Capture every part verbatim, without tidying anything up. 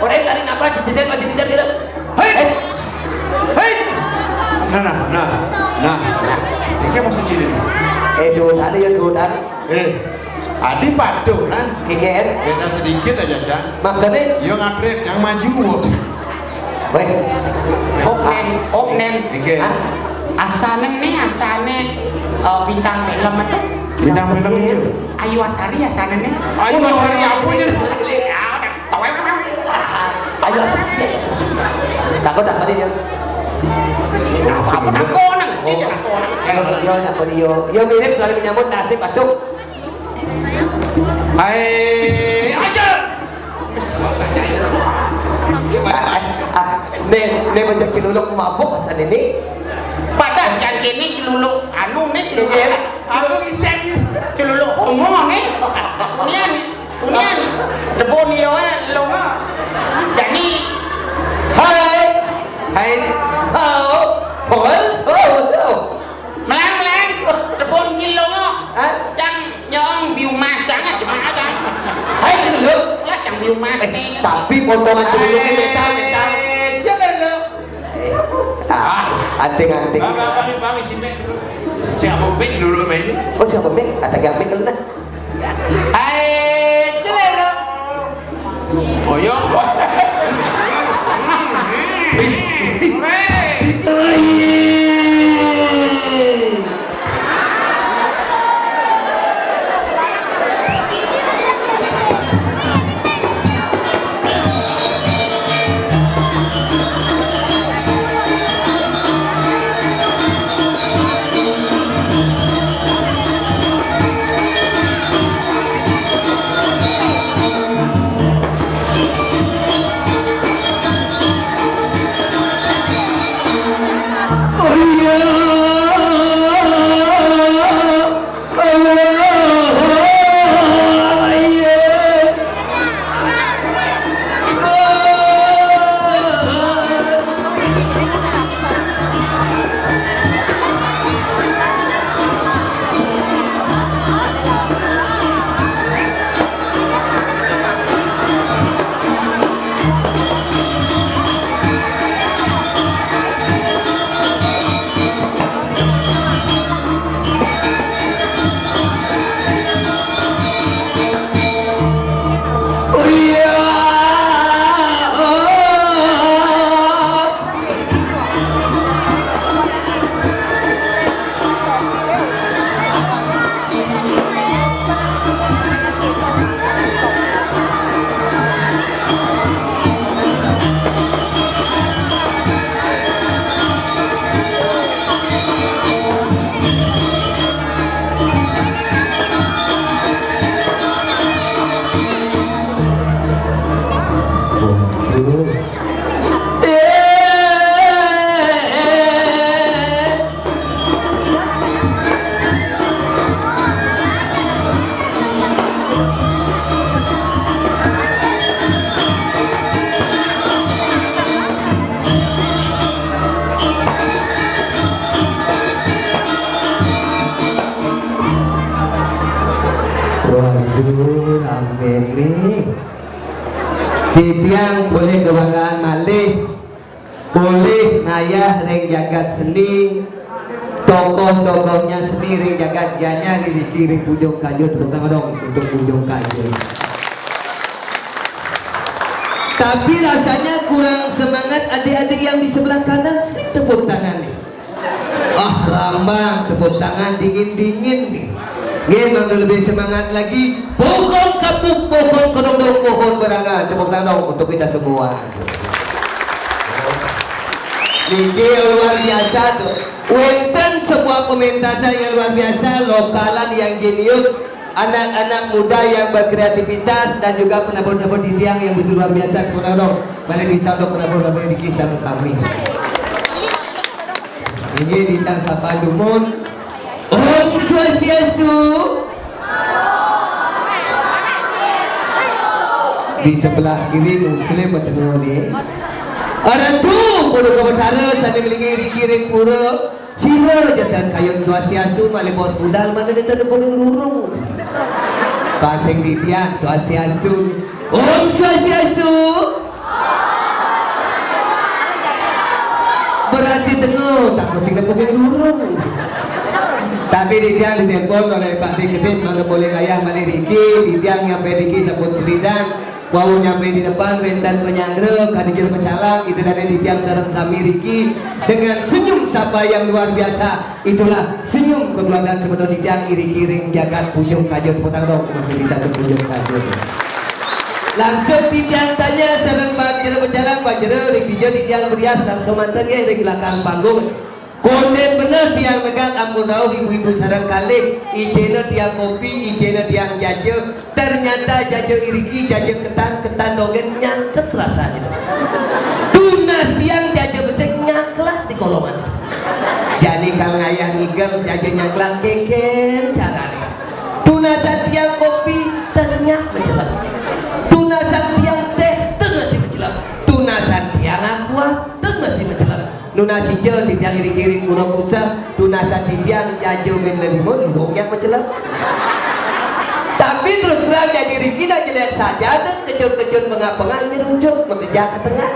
Orang tarik napas, jedel masih kejar gitu. Hei! Hei! Nah, nah, nah, nah, nah. Iki masih cilik nih. Eh, dudukan ya, dudukan. Eh, Adi patuh nah. K K N. Beda sedikit aja, Cang. Maksudnya? Yo ngatrek, Cang maju. Baik. Oknen, oknen. Oke. Hah? Asane nih, asane, eh, bintang film itu. Bintang film itu. Ayu Asari asane nih. Ayu Asari apa ya? Ya, udah, tahu ya, kan? Ayu Asari. Takut, takut dia. Apa takut nang? Sini takut nang. Yo, yo, takut yo. Yo, mirip soalnya menyambut, nah, asli patuh. Hai, aja. Ah, ah, nih, nih, bajak ciluluk mabuk asal ini. Padahal yang kini ciluluk anu nih, ciluluk. Iya, aku bisa gitu. Ciluluk homo nih. Unian, unian. Debo nih, lo mah. Jadi, hai. Hai. Hao. Hao. Hao. Meleng, meleng. Debo ciluluk. Hah? Cang nyong biumas, jangan gimana, Cang? Hai, ciluluk. Ya, Cang biumas. Eh, nih. Tapi potongan ciluluknya metal, metal. Eh, ciluluk. Ah, anting-anting. Bang, bang, bang, bang, isi mic dulu. Siapa mic dulu, mic ini? Oh, siapa mic? Ada yang mic lu, nah. Hai, ciluluk. Oh, iya. Waduh, rame nih. Titiang boleh kebanggaan malih. Polih ngayah ring jagat seni, tokoh-tokohnya seni ring jagat gianyar, Riki ring Bujung Kayu, tepuk tangan dong untuk Bujung Kayu. Tapi rasanya kurang semangat adik-adik yang di sebelah kanan, sing tepuk tangan nih. Ah, rambang, tepuk tangan dingin-dingin nih. Nggih, mangda lebih semangat lagi. Pohon kapuk, pohon kedondong, pohon berangan. Tepuk tangan dong untuk kita semua. Niki luar biasa tuh. Wenten sebuah pementasan yang luar biasa, lokalan yang jenius, anak-anak muda yang berkreativitas, dan juga penabur-nabur titiang yang begitu luar biasa. Tepuk tangan dong. Malih pisan untuk penabur-nabur niki sareng sami. Inggih, titiang sapa dumun. Om Swastiastu. Di sebelah kiri Muslim, betul nih. Ratu Pura Betara sane melinggi riki ring pura, sira jatan kayun swastiastu, malih baos budal mangda nenten rurung. Pasing titiang, Swastiastu. Om Swastiastu. Berarti tengok, takut sing nepuk yang durung. Tapi titiang ditelepon oleh Pak Diketis, mangga boleh ngayah malih riki, titiang nyampai riki sampun selidan. Wau nyampai di depan, wénten panyanggra, kadi jero pecalang, Ida Dané titiang sareng sami riki dengan senyum sapa yang luar biasa. Itulah senyum kekeluargaan semeton titiang iriki ring jagat Pujung Kaja. Tepuk tangan dong, mangkin bisa ke Pujung Kaja. Langsung titiang tanya sareng Pak Jero pecalang, Pak Jero, ring dija titiang berias, langsung manten nggih ring belakang panggung. Kondén bener tiang negak ampun rauh ibu-ibu sareng kalih, ijéna tiang kopi, ijéna tiang jaja, ternyata jaja iriki, jaja ketan, ketan dogén nyangkep rasané to. Tunas tiang jaja besik nyangklah di koloman to. Jani kal ngayah ngigel jaja nyangklah kénkén carané. Tunasan tiang kopi, ternyah macelep. Tunasan tiang téh, ten masih macelep. Tunasan tiang aqua, ten masih macelep. Nunas ica titiang iriki ring Pura Kusah, tunasan titiang jaja bén lelimun, luung nyak macelep. Tapi terus terang jaja iriki nak jelék saja, dan kecut-kecut pengah-pengah nyerucuk, makejang ka tengah.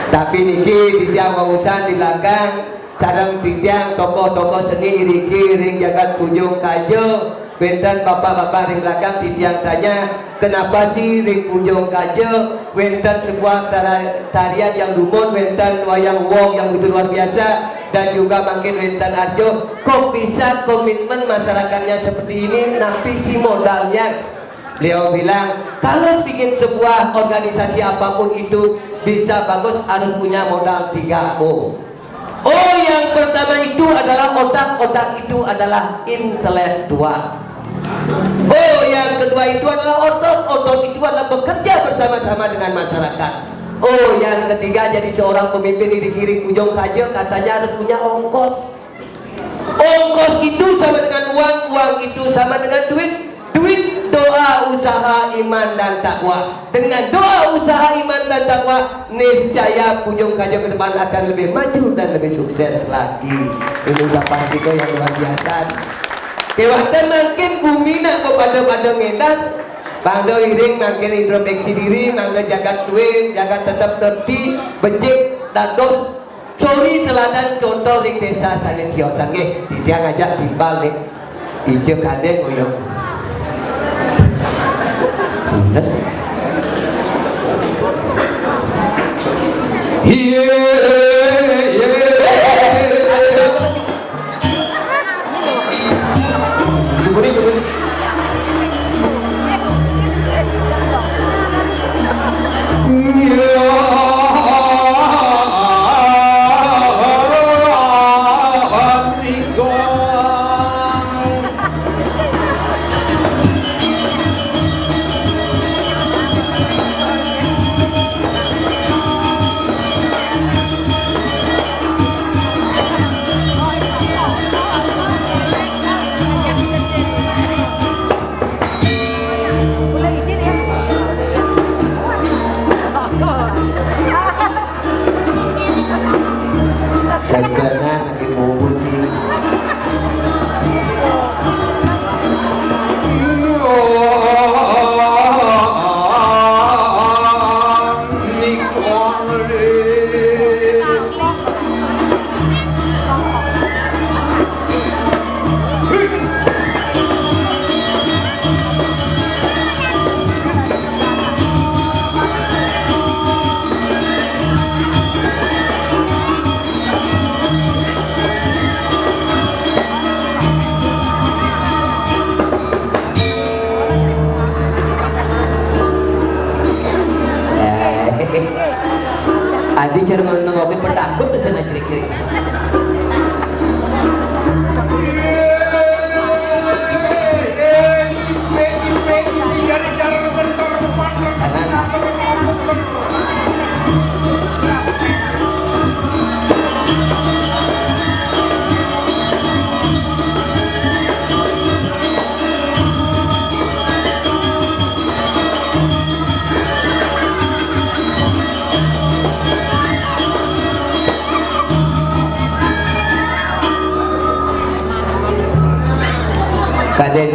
Tapi niki titiang wausan di belakang, sareng titiang tokoh-tokoh seni iriki ring jagat Pujung Kaja. Wénten bapak-bapak ring belakang titiang tanya, kenapa sih ring Pujung Kaja wénten sebuah tara-, tarian yang dumun, wénten wayang wong yang begitu luar biasa, dan juga mangkin wénten arjo, kok bisa komitmen masyarakatnya seperti ini, napi sih modalnya? Beliau bilang, kalau bikin sebuah organisasi apapun itu bisa bagus, harus punya modal tiga O. O yang pertama itu adalah otak, otak itu adalah intelektual. O yang kedua itu adalah otot, otot itu adalah bekerja bersama-sama dengan masyarakat. O yang ketiga, jadi seorang pemimpin di kiri Pujung Kaja, katanya harus punya ongkos. Ongkos itu sama dengan uang, uang itu sama dengan duit. Duit, doa, usaha, iman, dan takwa. Dengan doa, usaha, iman, dan takwa, niscaya Pujung Kaja ke depan akan lebih maju dan lebih sukses lagi. Ini ucapan kita yang luar biasa. Kéwanten mangkin gumi nak pada-pada ngéndah. Mangga iring mangkin introspeksi diri, mangga jagat duit, jagat tetep tertib, becik, dados suri teladan contoh ring désa sané tiosan nggih. Titiang ngajak timpal nih. Ijo kadén ngoyong. Leres. Iya, iya. Jukuni, jukuni. Sekenan lagi bubut sih. Adi cara menengokin petakut tuh sana kiri-kiri.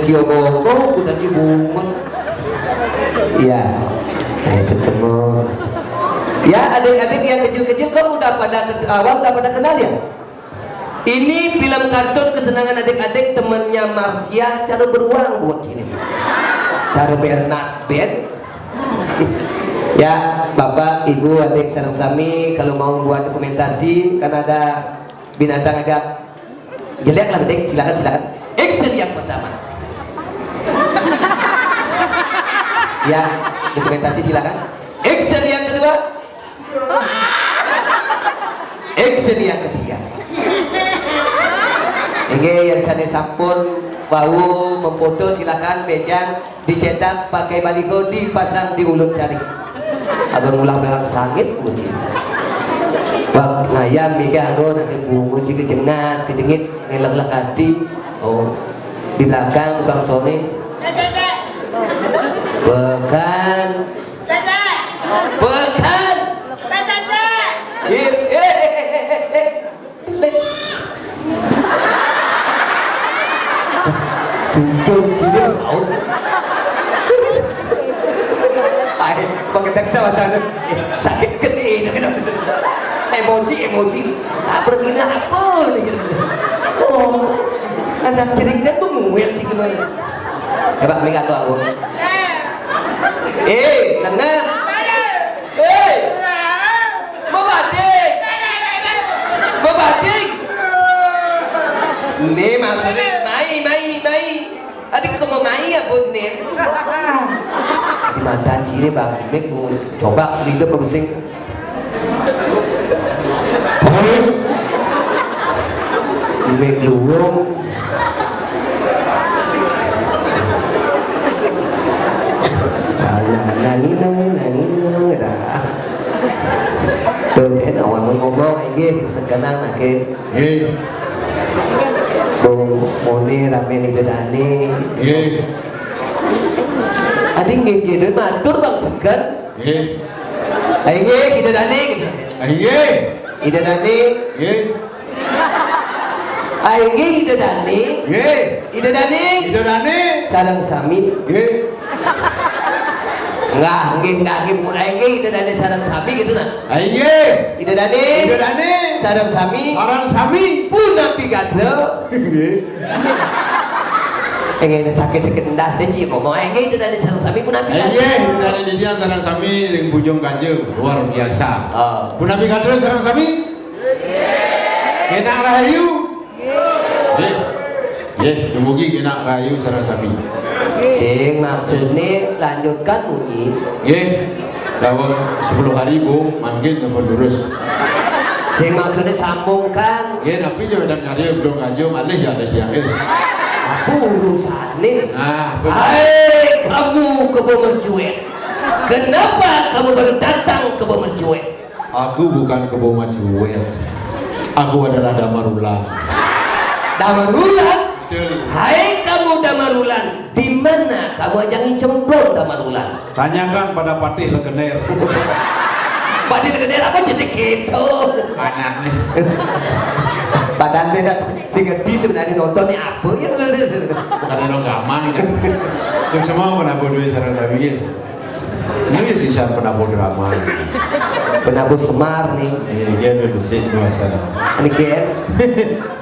Yo bongko udah cibungut. Iya. Eh, semua. Ya, adik-adik yang kecil-kecil, kamu udah pada ke-, apa, udah pada kenal ya? Ini film kartun kesenangan adik-adik, temannya Marsha, cara beruang buat sini. Cara Bernard Ben. Ya, Bapak, Ibu, adik, sareng sami, kalau mau buat dokumentasi, kan ada binatang agak jelek lah, penting silakan, silakan. Action yang pertama. Ya, dokumentasi silakan. Action yang kedua. Action yang ketiga. Oke, yang sana sampun bau memfoto, silakan, bejan dicetak pakai baliho, dipasang di ulut cari. Agar mulah belang sangit, uji. Wah, ngayam mikir aku nanti bungu si kejengat, kejengit, ngelek-lek hati. Oh, di belakang tukang sone. Bukan. Bukan. Eh, eh, eh, eh, eh, eh. Jujur, jujur, saut. Ai, pengetek sama sana. Eh, sakit gede ini, gitu. Emosi, emosi. Ah, pergi apa nih, gitu. Oh, anak cerik dan penguil sih gimana? Coba, mik aku, aku. Eh, tengah. Hei! Bebading! Bebading! Nih maksudnya, mai, mai, mai. Tadi kamu mai ya, Bun, nih? Di mata ciri, Bang Mek, Bu. Coba, lidah, Bang Sing. Mek luwung. Nangin, nangin, nangin, nangin, dah. Tuh, kan, awal mau ngomong, aja, sekenang, makin. Nggih. Bung Mone, rame nih, Dani. Nggih. Adi nggih, nggih, matur, Bang Segen. Nggih. Ayo, nggih, Ida Dani. Ayo, nggih. Ida Dani. Nggih. Ayo, nggih, Ida Dani. Nggih. Ida Dani. Ida Dani. Sareng sami. Nggih. Enggak, nggih, enggak, nggih, bukan ayo, nggih, Ida Dani sareng sami gitu, nah. Ayo, nggih. Ida Dani. Ida Dani. Sareng sami. Sareng sami. Punapi gadra. Nggih. Eh, ngene sakit-sakit endas deh, Ci. Ngomong ae nggih, Ida Dani sareng sami punapi. Eh, nggih, Ida Dani sareng sami ring Bujung Kaja, luar biasa. Oh. Punapi kados sareng sami? Enak rahayu? Nggih. Nggih, dumugi enak rahayu sareng sami. Sing maksudnya lanjutkan bunyi. Nggih. Dawuh sepuluh hari, Bu, mangkin sampun lurus. Sing maksudnya sambungkan. Nggih, tapi ya dan karya belum aja malih ya ada tiang, eh. Apa urusannya? Nah, betul. Hai kamu kebo mercuet. Kenapa kamu baru datang kebo mercuet? Aku bukan kebo mercuet. Aku adalah Damarulan. Damarulan? Betul. Hai kamu Damarulan, di mana kamu ajangi cemplon Damarulan? Tanyakan pada Patih Legener. Patih Legener apa jadi gitu? Panas nih. Padahal beda si Gedi sebenarnya nontonnya apa ya? Bukan orang gaman kan. Sing semua pernah bodoh sarang sami. Ini sih saya pernah bodoh drama. Penabuh Semar nih. Iya, dia udah besik dua sana. Ini kan?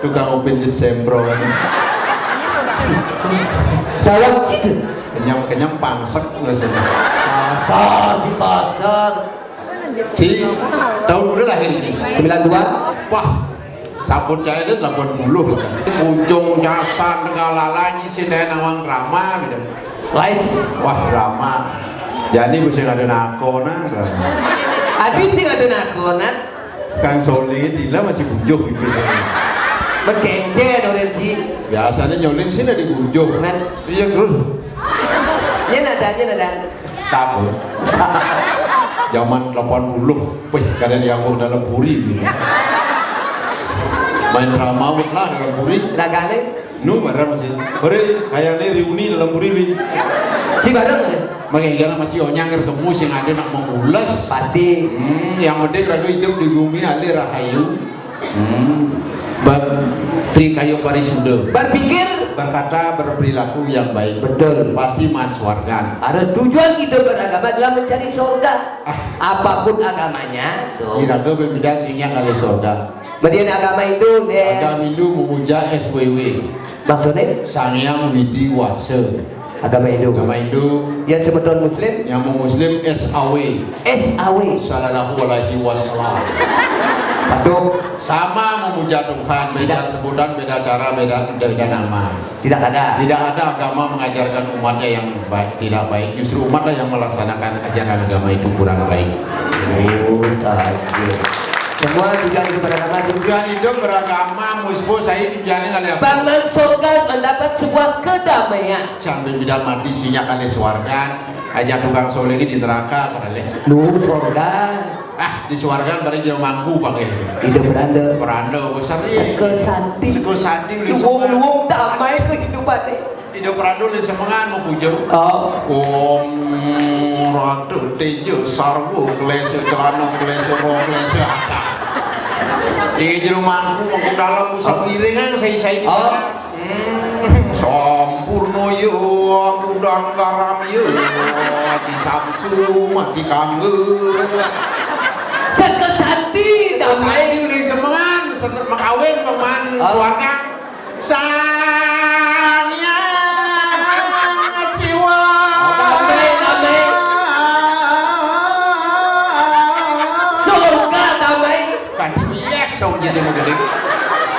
Tukang upin jit sempro kan. Dalam situ. Kenyam-kenyam pangsek rasanya. Kasar, Ci, kasar. Ci, tahun udah lahir, Ci? Sembilan dua. Wah, sampun saya itu delapan puluh kan. Ujung nyasan tengah lalanya sih, nawang drama gitu. Wais. Wah, drama. Jadi mesti ada nakonan, drama. Habis sih ada nakonan. Kang Soli, Dila masih bujuh gitu. Berkengken orang sih. Biasanya nyolin sih dari bujuh. Kan? Iya, terus. Ini nadanya, nada. Tahu. Zaman delapan puluh, wih, kadang yang mau dalam puri gitu. Main drama lah dalam puri. Nagane? Nu bareng masih. Ore, kayaknya reuni dalam puri nih. Si bareng ya? Makanya masih onyang ketemu sing ada nak mengulas. Pasti. Hmm, yang penting ragu hidup di bumi, alir rahayu. Hmm. Bab Tri Kayu Parisuda. Berpikir Berkata, berperilaku yang baik. Betul. Pasti maan suargan. Harus, tujuan hidup beragama adalah mencari surga. Ah. Apapun agamanya, tuh. Iraga bebeda sing nyak ngalih surga. Badian agama Hindu, deh. Agama Hindu memuja S W W. Maksudnya? Sang Hyang Widi Wasa. Agama Hindu. Agama Hindu. Yang semeton Muslim? Yang mau Muslim S A W. S A W. Sallallahu alaihi wasallam. Aduh. Sama memuja Tuhan, beda sebutan, beda cara, beda, beda nama. Tidak ada. Tidak ada agama mengajarkan umatnya yang baik, tidak baik. Justru umatlah yang melaksanakan ajaran agama itu kurang baik. Oh, saja. Semua tujuan hidup beragama. Tujuan hidup beragama, musbo saya tujuannya kali apa? Bangun surga, mendapat sebuah kedamaian. Sambil bidan mati, sing nyak ngalih suargan. Ajak tukang soleh di neraka, kali. Lu surga. Ah, di suargan bareng jero mangku pakai. Hidup beranda. Beranda besar nih. Seka santi. Seka santi, luwung-luwung damai kehidupan nih. Ida Pradu len semengan mau puja. Oh. Om Ratu Tejo Sarwo Klesu Celana Klesu Ro Klesu Ada. Di jero mangku, mangku dalam, busa piringan, sai-sai di. Oh. Hmm, sampurna ya, kudang garam ya, di Samsu masih kanggo. Seka santi damai. Santi len semengan, sesek makawin paman. Oh. Keluarga. Sang Hyang Siwa. Damai, damai. Surga damai. Kan bias dong jadi modelin.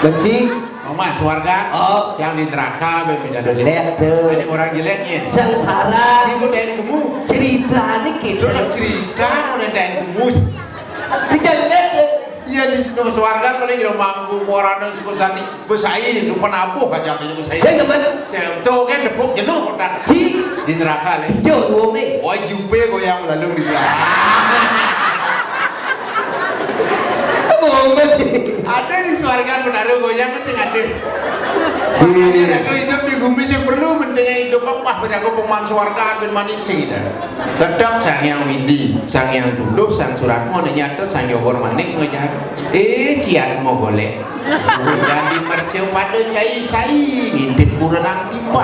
Benci. Mama, suarga. Oh. Yang di neraka, bebeda dari. Lihat tuh. Ada orang jeleknya. Sengsara. Ibu dan kamu. Cerita nih gitu. Itu nak cerita, mau dan kamu. Dijelek ya. Iya, di situ suarga paling jero mangku, morana suku sandi. Besain, lupa nabuh aja ini besain. Saya temen. Saya tuh kan nepuk jenuh otak. Ci. Di neraka, le. Hijau tuh, nih. Oh, jupe goyang lalu di neraka. Bohong banget. Ada di suarga benar goyang, sing ada. Si. Makanya aku hidup di bumi sing perlu mendingan hidup apa, ben aku peman suarga, ben manik sing ada. Tetep Sang Hyang Widi, Sang Hyang Tuluh, Sang Suratmo, nyata Sang Jogor Manik ngejar. Eh, ciat mau golek. Jadi merceu pada cai sai, ngintip kurenang tipa.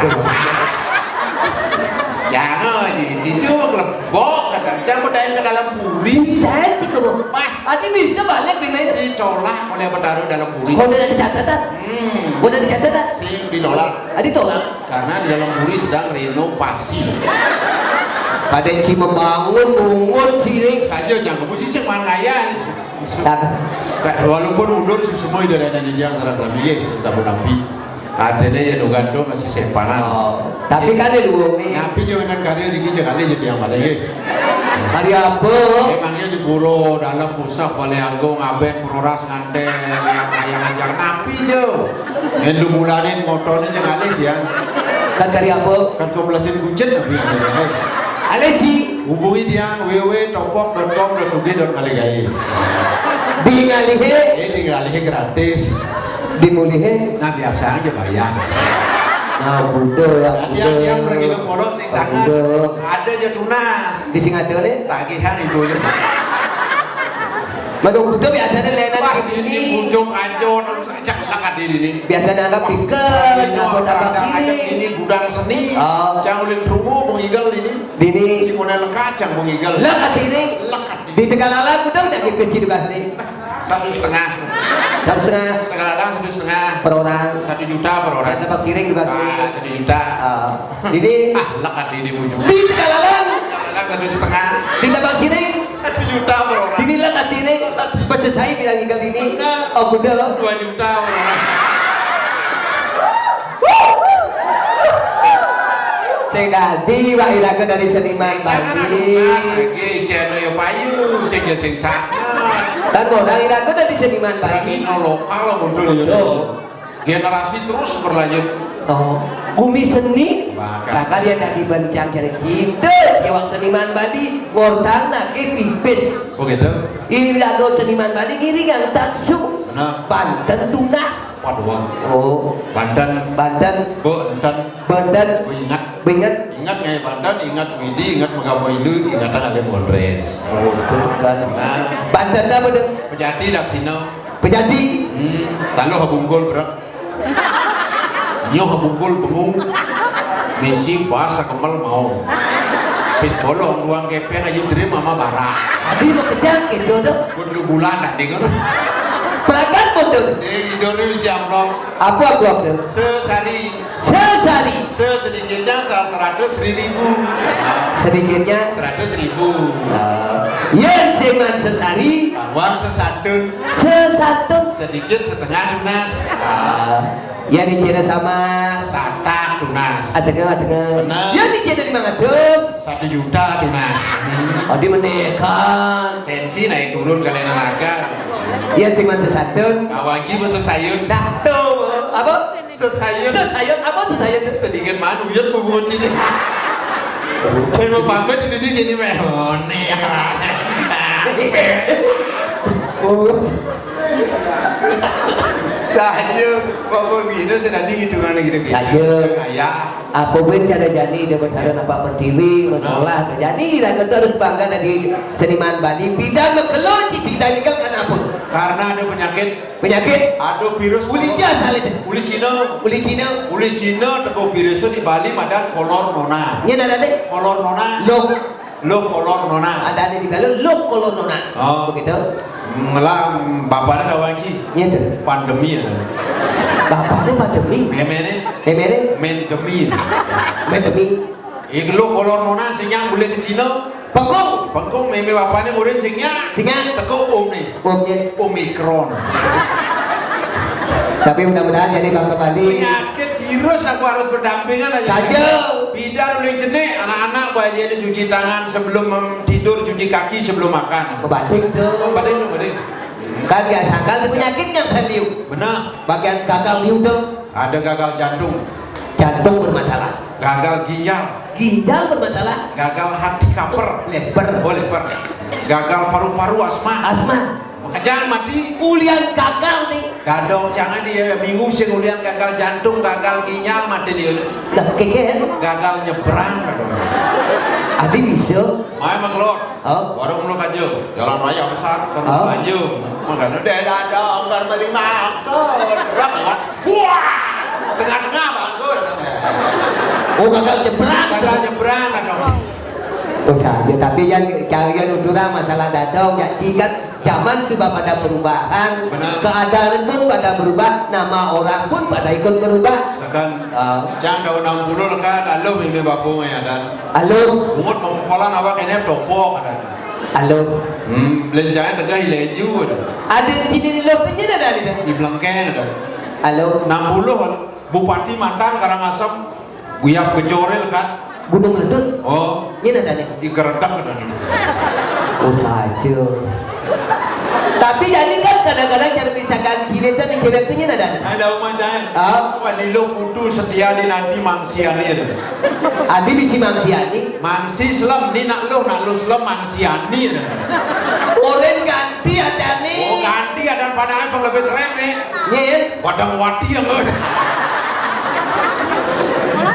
Jangan, di, di itu kelebok, kata. Jangan berdain ke dalam puri. Saya sih kebok. Wah. Adi bisa balik di mana? Ditolak oleh Betara dalam puri. Kau udah ada catatan? Hmm. Udah ada catatan? Sing ditolak. Adi tolak. Karena di dalam puri sedang renovasi. Kadang si membangun, bungun, sini. Saja jangan kamu sih sing mangayan. Tak. Walaupun mundur semua dari anak yang sarang sami, ya, sabun api. Artinya ya nuganto masih sempanan. Oh, tapi kan ada dua nih. Tapi jangan karya dikit jangan aja yang mana ya. Karya apa? Emangnya di pura dalam pusat Balai Agung Abed Proras nganten yang kayangan jangan napi jo. Yang lu mulanin motornya jangan alih ya. Kan karya apa? Kan kau melesin kucing tapi ada deh. Alih ji. Hubungi dia W W W topok dot com dot sugih dot ngaligai. Di ngalihe. Eh, di ngalihe gratis. Di mulihe. Nah, biasa aja bayar. Nah, kuda ya. Dia dia pergi ke pondok sing sangat. Ada aja tunas. Di sing ada nih. Tagihan ibu nih. Madu kuda biasanya lenan. Wah, di sini. Ujung ancur, terus ajak lekat di sini. Biasanya anggap tiket, anggota sini. Ini gudang seni. Oh. Jangan ulin perungu, mengigal ini. Dini. Si model lekat, jangan mengigal. Lekat ini. Lekat. Di Tegalalang udah udah gitu sih tugas nih. Satu setengah. Satu setengah. Tegalalang satu setengah. Per orang. Satu juta per orang. Saya tempat siring juga sini. Ah, satu juta. Ah, ini. Ah, lekat ini bujung. Di Tegalalang. Tegalalang satu setengah. Di tempat siring. Satu juta per orang. Ini lekat ini. Besesai bilang tinggal ini. Benar. Oh, kuda. Dua juta per orang. Sing dadi, Pak, iraga dari seniman Bali. Lagi channel ya payu, sing ya sing sana. Kan modal iraga dari seniman Bali. Lagi no lokal muncul ya. Tuh. Generasi terus berlanjut. Oh, gumi seni. Bakal. Bakal ya dadi bencang kira kita, cewek seniman Bali ngortang nake pipis. Oh gitu. Ini lagu seniman Bali ngiri yang taksu. Benar. Banten tunas. Waduh, Bang. Oh. Banten. Banten. Bu, enten. Banten. Bu, ingat. Bu, ingat. Ingat ngai Banten, ingat Widi, ingat Megama Hindu, ingat ada Mondres. Oh, itu kan. Nah. Banten apa tuh? Pejati Daksina. Pejati. Hmm, taluh bungkul berat. Nyoh kebungkul bengong. Misi bas sakemel mau. Pis bolong duang kepeng aja diri mama bara. Tadi mau kejar gitu dong. Buat lu bulan nanti kan. Perakan betul. Sing tidur dulu si amplop. Apa amplop tuh? Sesari. Sesari. Se sedikitnya sa seratus, seri ribu. Sedikitnya? Seratus ribu. Eh, yen sing man sesari. Bawang sesantun. Sesantun. Sedikit setengah tunas. Eh, ya dicene sama. Satak tunas. Adenge, adenge. Bener. Ya dicene lima ratus. Satu juta tunas. Oh, di menekan. Tensi naik turun kalian olahraga. Ya sing man sesantun. Kawaji masuk sayun. Dah tuh. Apa? Sesayun. Sesayun apa sesayun? Sedikit manu ya bubut ini. Saya mau pamit ini gini meh. Oh, nih. Oh. Saja, apa gini sudah dihitungan gitu. Saja. Kayak apa pun cara jani dia bertahan apa pertiwi masalah. Jadi ira kita harus bangga dari seniman Bali. Pidan mekelo cici tadi kan kenapa? Karena ada penyakit. Penyakit? Aduh, virus. Uli jas alit. Uli Cina. Uli Cina. Uli Cina teko virus di Bali madan kolor nona. Yen ada deh. Kolor nona. Loh. Loh kolor nona. Ada ada di Bali loh kolor nona. Oh. Begitu. Ngelam bapaknya ada wajib. Yen tuh. Pandemi ya. Bapaknya pandemi. Meme nih. Meme nih. Mendemi. Mendemi. Iki lho kolor nona sing nyang boleh ke Cina. Pengkung. Pengkung meme bapaknya murid sing nyang. Sing nyang. Teko ome. Omnya. Omikron. Tapi mudah-mudahan jadi bangga Bali. Penyakit virus aku harus berdampingan aja. Saja. Bidan uling jenek anak-anak bayi ini cuci tangan sebelum mem- tidur, cuci kaki sebelum makan. Kebatik tuh. Kebatik tuh, kebatik. Kan biasa kan penyakitnya seliu. Benar. Bagian gagal liu tuh. Ada gagal jantung. Jantung bermasalah. Gagal ginjal. Ginjal bermasalah. Gagal hati kaper. Leper. Oh, leper. Gagal paru-paru asma. Asma. Makanya mati. Ulian gagal nih. Dadong jangan dia minggu sing ulian gagal jantung, gagal ginjal mati dia. Dah keker. Gagal nyebrang dadong. Adi bisa. Mai maklor. Oh. Warung lu kajo. Jalan raya besar terus oh. Kajo. Makanya udah dadong kan beli makan. Terus lewat. Wah! Tengah-tengah bangku. Oh, gagal nyebrang. Gagal nyebrang dadong. Oh saja, tapi yang kalian uturan masalah dadong, ya kan zaman sudah pada perubahan, benar. Keadaan pun pada berubah, nama orang pun pada ikut berubah. Sekan, uh, jangan tahun enam puluh kan, alum ini bapu ya dan alum. Bungut mau kepala awak ini topok ada. Alum. Hmm, belanjaan tegah ileju ada. Ada di sini di lokasinya ada ada. Di belengkeng ada. Alum. Enam puluh Bupati mantan Karangasem. Guyap gejorel kan? Gunung meletus? Oh. Ini ada nih. Di keredak ada nih. Oh saja. Tapi jadi kan kadang-kadang cara misalkan cirit dan cirit ini ada nih. Ada rumah saya. Ah? Wah, di lo kudu setia di nanti mangsiani ada. Adi bisi mangsiani. Mangsi selem ni nak lo, nak lo selem mangsiani ada. Orang ganti ada nih. Oh, ganti ada pada apa lebih keren nih. Nyen. Wadang wati ya lo.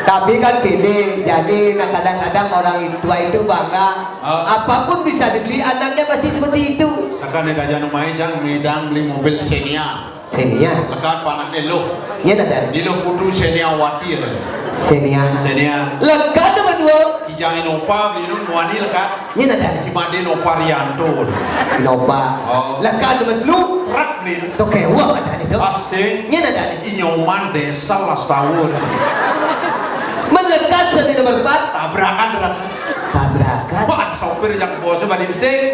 Tapi kan gini, jadi nah kadang-kadang orang tua itu bangga. Ah. Apapun bisa dibeli anaknya pasti seperti itu. Sekarang ada jangan main jangan beli mobil Xenia. Xenia. Lekat panak elo. Iya ada. Di lo kudu Xenia wati ya. Xenia. Xenia. Lekat teman dua. Kijang Innova beli nu muani lekat. Ini ada nih. Imade Noparianto. Innova. Oh. Lah kan temen lu truk nih. Tuh kewak ada nih tuh. Ah, sing. Ini ada nih. Inyoman desa las tahu dah. Melekat seni nomor empat. Tabrakan truk. Tabrakan. Wah, sopir yang bosnya balik mesin.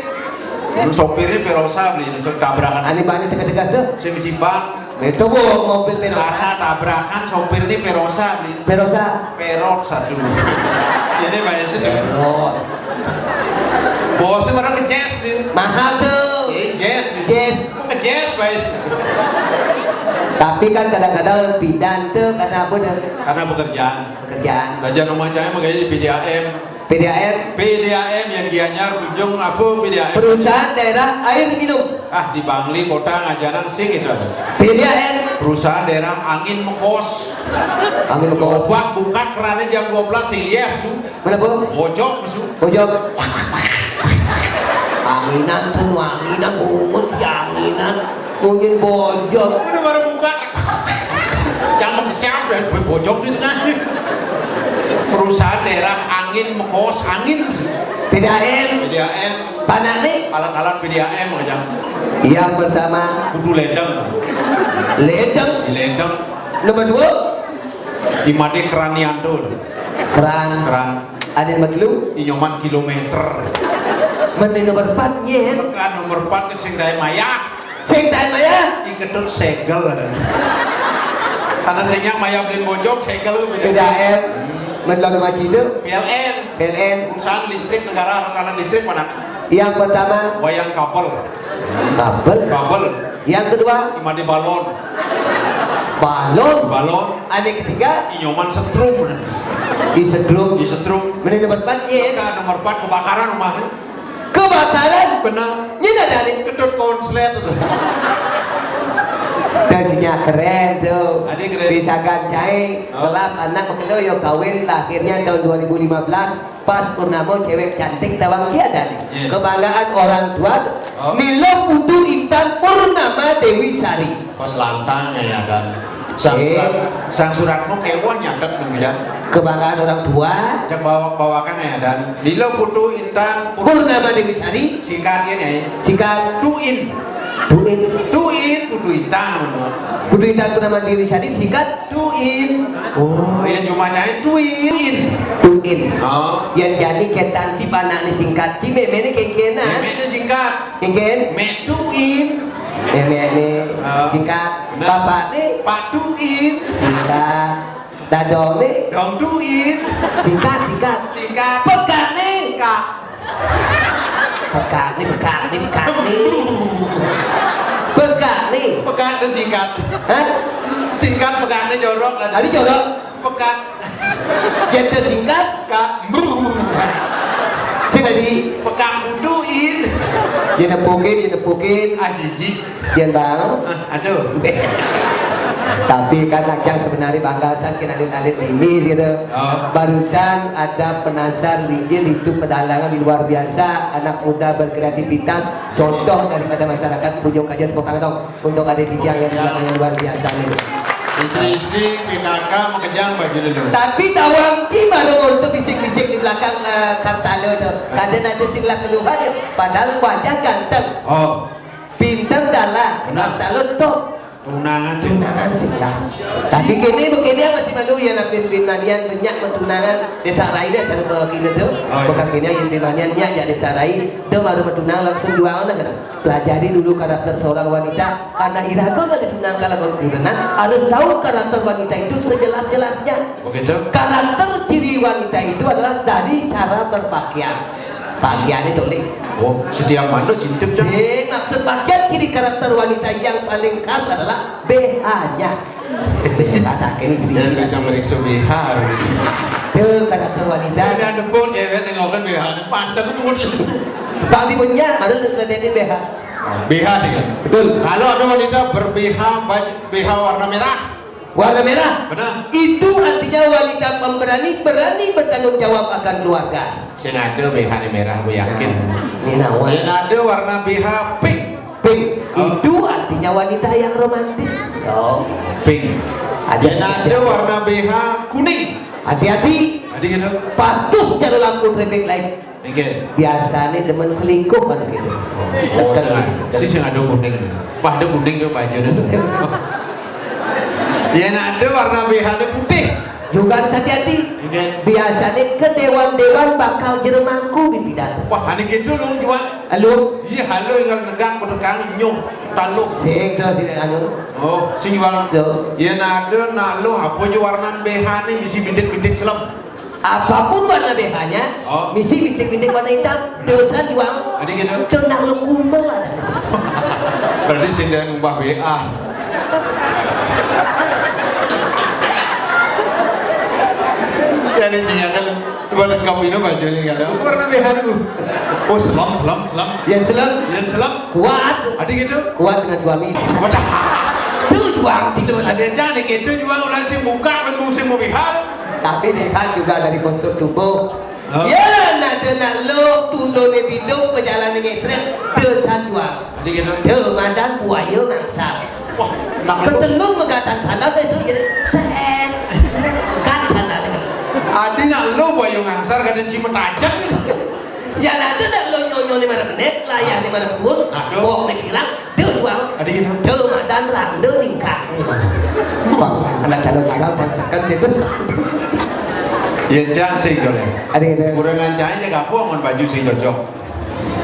Sopirnya perosa beli ini tabrakan. Ani bani tengah-tengah tuh. Saya misi bang. Itu bu mobil Perosa. Karena tabrakan sopir ini Perosa beli. Perosa. Perot satu. Ini bayar sih. Perot. Bosnya barang ke jazz nih. Mahal tuh. Eh, jazz nih. Jazz. Mau ke jazz bayar. Tapi kan kadang-kadang pindah tuh karena apa tuh? Karena pekerjaan. Pekerjaan. Raja rumah saya makanya di P D A M. P D A M. P D A M yang Gianyar, Bujung, apa P D A M? Perusahaan Daerah Air Minum. Ah, di Bangli kota ngajaran sing itu. P D A M. Perusahaan Daerah Angin Mekos. Angin Mekos. Coba buka kerannya jam dua belas sing iya su. Mana bu? Bojok su. Bojok. Anginan tuh, anginan bungut si anginan. Mungkin bojok. Udah baru buka. Yang mau kesiap dan gue bojok di tengah. Perusahaan daerah angin, mekos angin. P D A M. P D A M. Tanah nih. Alat-alat P D A M aja. Yang pertama. Kudu ledeng. Ledeng. Di ledeng. Nomor dua. Di Made Keranianto. Keran. Keran. Ada yang lu? Inyoman kilometer. Mending nomor empat, nyet. Tekan nomor empat, cek sing dae mayah. Sing tahan maya. Ikedut segel ada. Karena sehingga maya beli bojok segel lu beda. Beda M. Mendelon sama Cina. P L N. P L N. Perusahaan listrik negara, rekanan listrik mana? Yang pertama. Wayang kabel. Kabel. Kabel. Yang kedua. Imade balon. Balon. Balon. Ada yang ketiga. Inyoman setrum bener. Di setrum. Di setrum. Mending nomor empat, nyet. Kan nomor empat kebakaran rumahnya. Kebakaran. Benar. Ini ada nih. Kedut konslet itu. Dasinya keren tuh. Ada keren. Bisa gancai. Oh. Gelap anak bekedo yo kawin lahirnya tahun dua ribu lima belas pas purnama cewek cantik tawang ciada nih. Iya. Kebanggaan orang tua. Oh. Milo Putu Intan Purnama Dewi Sari. Pas lantang ya, ya, dan sang eh. Surat, sang suratmu kewah nyatet dong, ya. Kebanggaan orang tua. Cek bawa bawakan ya, dan Lilo Putu Intan Pur- Purnama Dewi Sari. Singkatnya ya. Singkat. Tuin. Tuin. Tuin Putu Intan. Putu Intan Purnama Dewi Sari singkat. Tuin. Oh, yang cuma nyai Tuin. Tuin. Oh. Yang jadi ketan ci panak ni singkat ci, meme ni kengkena. Meme ni singkat. Kengken. Mek Tuin. Nenek ni. Oh. Singkat. Nah. Bapak ni. Pak Duin. Singkat. Dadong ni. Dong Duin. Singkat, singkat. Singkat. Pekak ni. Kak. Pekak ni, pekak ni, pekak ni. Pekak ni. Pekak ni singkat. Hah? Singkat pekak ni jorok lah. Tadi jorok. Pekak. Yang tersingkat. Kak. Sing tadi. Pekak Duin. Yang nepukin, yang nepukin. Ah, jijik. Pian bang. Aduh. Tapi kan Acang sebenarnya bangga san kena alit-alit ini gitu. Oh. Barusan ada penasar Wijil itu pedalangan yang luar biasa, anak muda berkreativitas, contoh daripada masyarakat. Pujung kajian tepuk tangan dong untuk adik Wijil yang di belakang yang luar biasa nih. Istri-istri P K K makejang baju dulu. Tapi tawang ci baru untuk bisik-bisik di belakang eh, Kartalo tuh. Kadang ada sila keluhan ya, padahal wajah ganteng. Oh. Pinter dalam. Benar. Talon top. Tunangan sih. Tunangan sih lah. Tapi kini begini masih malu ya, nak bin bin manian banyak mentunangan desa Rai deh, sana bawa kini tuh. Oh, iya. Bukan kini yang bin manian nyak desa Rai, dia baru mentunang langsung jual orang kena. Pelajari dulu karakter seorang wanita, karena iraga kalau tunang kalau kudenan harus tahu karakter wanita itu sejelas-jelasnya. Begitu. Karakter ciri wanita itu adalah dari cara berpakaian. Pakaiannya tuh, Lik. Oh, setiap mana sintip jam. Sing, maksud pakaian ciri karakter wanita yang paling khas adalah B H-nya. Katakan istri. Dan bisa meriksa B H hari ini. Tuh karakter wanita. Saya depon ya, kan, nengokkan B H. Pantat itu putus. Tapi punya, baru lu seledetin B H. B H nih kan? Betul. Kalau ada wanita ber-B H, baju B H warna merah. Warna merah. Benar. Itu artinya wanita pemberani, berani bertanggung jawab akan keluarga. Sing ada B H ni merah, aku yakin. Nah, ini nawan. Yang ada warna B H pink. Pink. Oh. Itu artinya wanita yang romantis. Oh. Pink. Ada yang ada warna B H kuning. Hati-hati. Tadi gitu. Patuh cara lampu traffic light. Nggih. Biasane demen selingkuh kan gitu. Oh, sing, sing ada kuning. Wah, ada kuning ke baju nih. Ya, nak ada warna B H-nya putih. Juga hati-hati. Nggih. Biasane ke dewan-dewan bakal jero mangku di pidato. Wah, ane gitu lu jual. Halo. Iya, halo yang negang pada kang nyuh taluk. Sing terus ini anu. Oh, sing jual. Tuh. Ya, nak ada nak lu apa aja warna B H nih bisi bidik-bidik selem. Apapun warna B H-nya, oh, misi bintik-bintik warna hitam, dosa juang. Ada gitu? Tenang lu kumbel ada. Berarti sing dah ngubah B A. Ya, ini cing ada. Coba lengkap ini baju ini kan. Warna B H itu. Oh, selam, selam, selam. Ya, selam. Ya, selam. Kuat. Ada gitu? Kuat dengan suami. Wadah. Tuh juang gitu. Ada aja nih gitu juang orang sih buka kan musim mau B H. Tapi lihat juga dari postur tubuh. Oh. Ya, nak nak lo tundone bidung pejalan ngesrek, de sanjuang. Ada gitu? De madan buaya ngangsa. Wah, nak lu. Ketelun megatan sandal teh itu gitu. Set, set, megat sandal itu. Adi nak lu boyong angsar kadén si metajak. Ya nanti nak lu nyonyo ni mana benek, layah ni mana pun, aduh. Bok ni pirang, dia jual. Adi gitu. Dia madan rang, dia ningkang. Bang, anak calon tagal bangsakan gitu. Ya cang sing joleh. Adi gitu. Kurenan cang aja gapo amun baju sing cocok.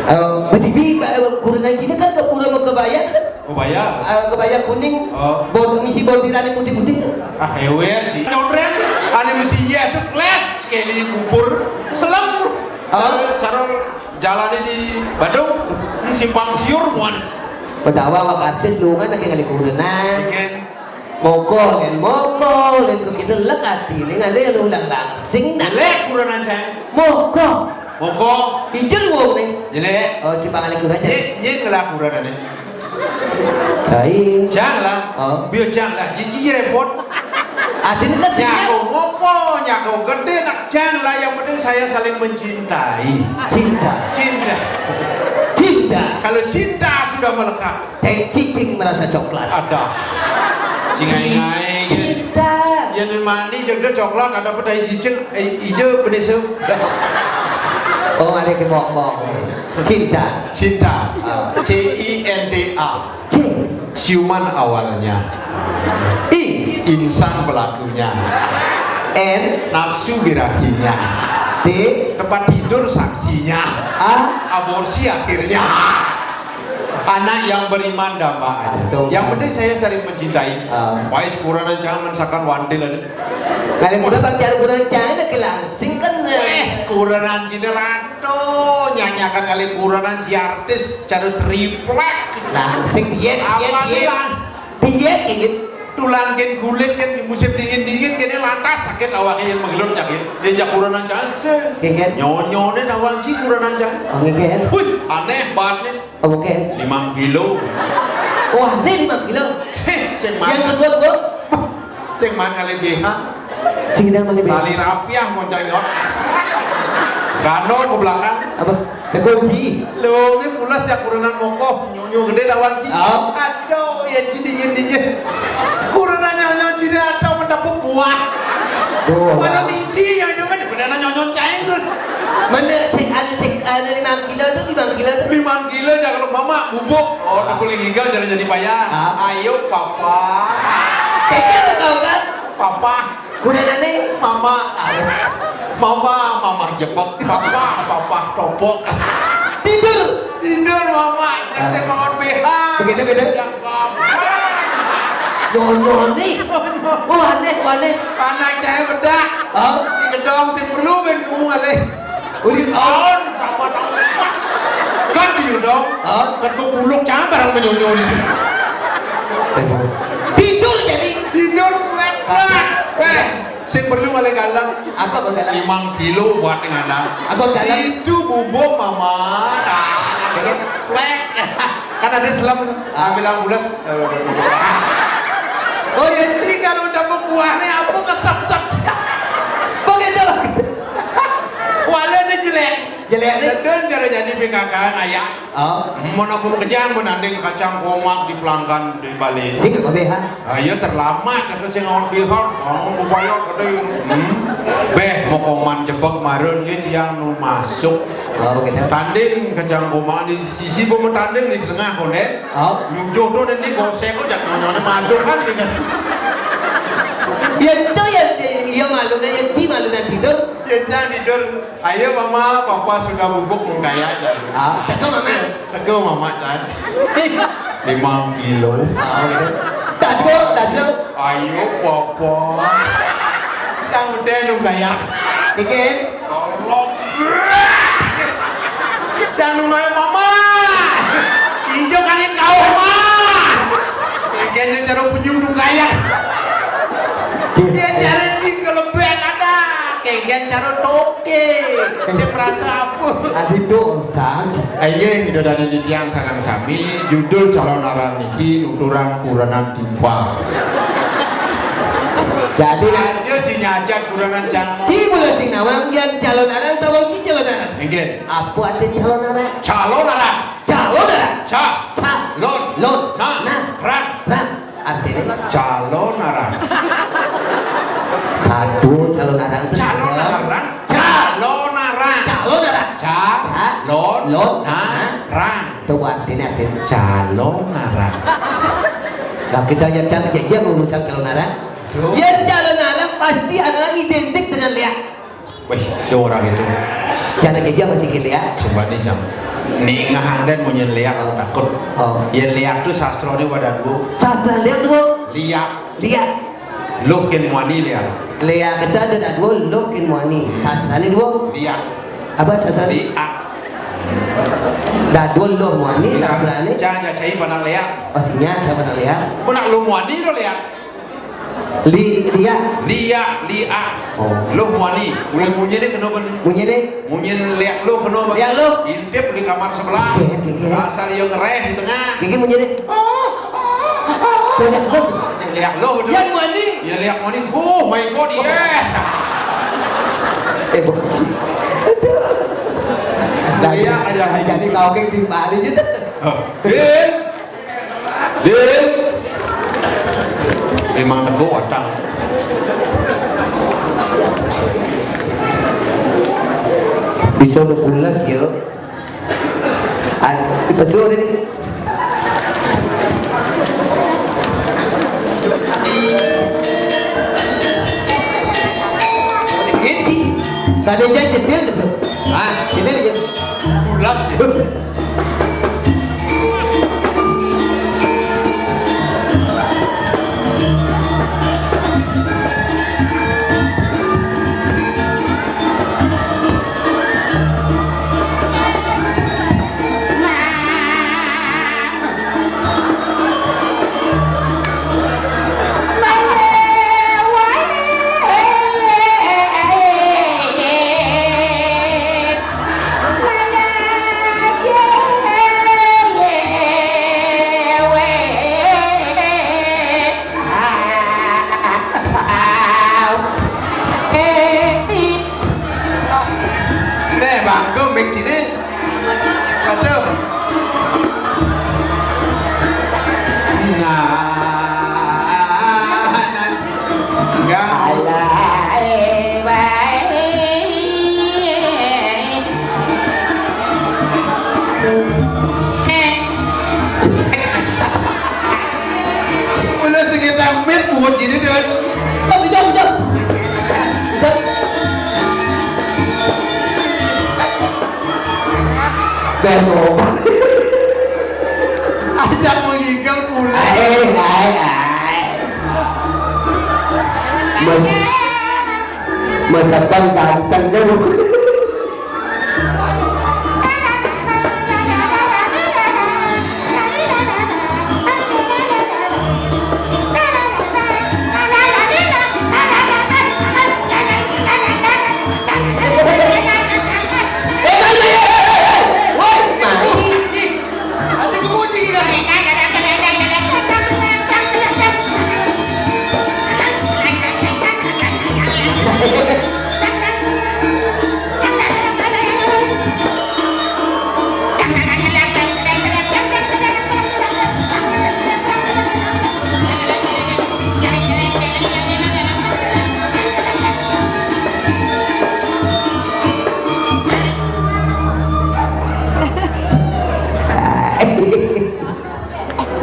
Eh, betibi, ba-, kurenan Cina kan ke pura mau kebaya kan? Kebaya. Eh, kebaya kuning. Oh. Bor-, misi bordiran yang putih-putih kan? Ah, ewer, Ci. Nyonreng, ane misi iya tuh les, sekali kubur, selem. Oh. Eh, cara jalannya di Bandung, simpang siur, muan. Bedawa awak artis lu kan lagi ngalih kurenan. Sigen. Moko, lén moko, lén ko kita lek ati, lén ngalih lu ulang langsing dah. Jelek kurenan cang. Moko. Moko. Ijel wong ni. Jelek. Oh, si Bang Ali kurang aja. Nyén, nyén ngelah kurenan ni. Cai. Cang lah. Oh. Biar cang lah. Jiji repot. Adin kan si Nyako moko, nyako gede, nak cang lah. Yang penting saya saling mencintai. Cinta. Cinta. Cinta. Kalau cinta sudah melekat, teh cicing merasa coklat. Ada. Cingai-ngai, gitu. Cinta. Ya, nu mandi, jeung dia coklat, ada pun tai cicing, eh, ijo, pedesem. Oh, ada ke bok-bok. Cinta. Cinta. Ah. C I N T A. C. Ciuman awalnya. I. Insan pelakunya. N. Nafsu birahinya. T. Tempat tidur saksinya. A. Aborsi akhirnya. Anak yang beriman damba aja. Betul. Yang penting saya saling mencintai. Ah. Wais kurenan jangan mensakan wantil aja. Kalian udah bang cari kurenan jangan lagi langsing kan, eh. Eh, kurenan gini rado, nyanyakan kali kurenan si artis, cari triplek. Langsing diet, diet, awan diet. Hilang. Diet, inget. Tulang kan kulit kan musim dingin-dingin kene lantas sakit awaknya yang menggelut cak ya. Dia jak kurenan jangan sih. Inget. Nyonyone nawang si kurenan jangan. Oh, inget. Wih, aneh banget nih. Oke. Limang kilo. Wah, ini lima kilo. Sing mana? Yang kedua, gua. Sing mana kali B H? Sing mana kali B H? Tali rapiah, moncang nyot. Gandol ke belakang. Apa? Kunci. Lo, ini pulas ya kurenan mokoh. Nyonyo gede lawan ci. Oh. Aduh, ya ci dingin-dingin. Kurenan nyonyo ci ada mendapat buah. Buah. Kalau misi, nyonyo kan benar nyonyo cair. Mana sing ada sing ada lima kilo tuh, lima kilo tuh. Lima kilo jangan lupa, Mak, bubuk. Oh, aku lagi tinggal jangan jadi payah. Ah. Ayo, Papa. Kayaknya tuh kau kan? Papa. Kuda nane? Mama. Mama, mama jebek. Papa, papa topok. Tidur. Tidur, Mama. Jangan saya bangun B H. Begitu, begitu. Ya, Papa. Nyonyo nih. Oh, aneh, oh, aneh. Anak saya bedak. Oh. Di gedong sing perlu ben kamu ngalih. Udah tahun sama tahun. Kan di gedong. Oh. Kan gua buluk jangan barang menyonyo nih. Tidur jadi. Tidur selek. Weh, sing perlu ngalih galang. Apa kau galang? Lima kilo buat dengan anak. Aku galang. Itu bubuk mama. Nah, plek. Kan ada selam. Ah. Ambil ambulans. Oh ya sih kalau udah berbuahnya apa kesap-sap. Begitu. Walau dia jelek. Jelek nih. Sedang cara jadi P K K ayah. Oh. Mau aku kejang menanding kacang komak di pelanggan di Bali. Sih kok B H. Ah, iya terlambat aku sih ngawon B H. Oh, kebayang kata yun. Hmm. Beh, mau koman jebak kemarin gitu yang nu masuk. Oh, begitu. Tanding kacang komak di sisi mau tanding di tengah konen. Oh. Nyucuh tuh nanti gosek kok jangan nyonyo malu kan gitu. Ya itu ya, iya malu kan, ya di malu dan tidur. Ya jangan tidur. Ayo mama, papa sudah bubuk mengkaya jan. Ah, teko mama. Teko mama jan. Lima kilo. Ah, gitu. Teko, teko. Ayo papa. Yang udah lu kaya. Bikin. Tolong. Jangan nunggu mama. Ijo kangen kau mah. Bikin cara punya udah kaya. Dia cara jing kalau ada. Kayak cara toke. Saya merasa apa? Adi tuh, Ustaz. Ayo, Ido dan Ditiang sarang sami, judul calon aran niki nuturang kurenan timpal. Jadi aja cinyajat kurenan cangmo. Ci mula sing nawang, yan calon aran, tawang ci calon aran. Nggih. Apa arti calon aran? Calon aran. Calon aran. Ca. Ca. Lon. Lon. Na. Na. Ran. Ran. Lonarang. Tuh, artinya, artinya calon arang. Lah, kita aja jangan jajan urusan calon arang. Tuh. Ya, calon arang pasti adalah identik dengan léak. Wih, itu orang itu. Jangan jajan masih léak. Coba nih, Jang. Nih, ngahang dan munyin léak, aku takut. Oh. Ya, léak tuh sastra nih wadah dulu. Sastra léak tuh. Léak. Léak. Luh kén muani léak. Léak kita ada dua, luh kén muani. Hmm. Sastranya dua. Léak. Apa sastranya? Léak. Dadua luh muani, léak. Sastranya. Cang, cang, cai, panak léak. Pastinya, siapa panak léak? Panak luh muani tuh léak. Li-, léak. Léak, léak. Oh. Luh muani. Ulih munyin nih kena ben. Munyin nih. Munyin léak luh kena ben. Léak luh. Intip di kamar sebelah. Gigit, gigit. Asal dia ngereh di tengah. Gigit munyin nih. Oh, oh, oh. Léak luh. Léak luh, betul. Yang muani. Ya, léak muani. Oh my God, yes. Eh, Bu. Aduh. Léak aja. Jadi kau kayak di Bali gitu. Oh. Din. Din. Emang teguh otak. Bisa lu pulas ya. Ay, betul ini. Ini. Tadi aja jendel tuh. Ah, jendel aja. Pulas ya. Nih, bangku, mik sini. Aduh. Nah, nanti. Enggak. Alah, eh, baik. Udah sekitar menit buat gini, Dun. Oh, gitu, gitu. Gitu. Beno. Ajak menggigil pulang. Ai, ai, ai. Mas, Mas Abang ganteng ya, Bu.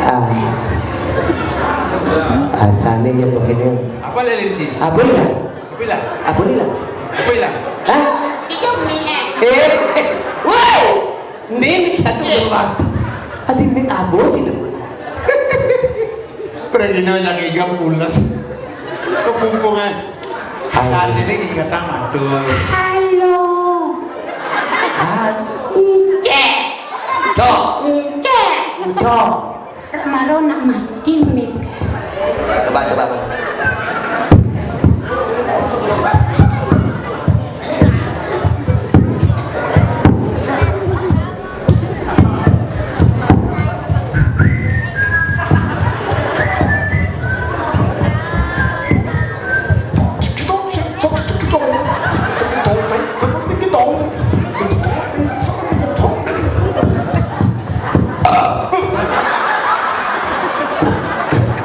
Ah. Asané ya begini. Apa, Lé, Linci? Apa ya? Apa, Lé? Apa nih lah? Apa, Lé? Hah? Itu mie. Eh, wow. Ini satu bermaksud. Adi mik abos itu, Bu. Pergino yang iga pules. Kepungpungan. Halo. Artinya iga tamat tuh. Halo. Ah. Encék. Cok. Encék. Cok. Maro nak mati mik. Coba, coba, Bang.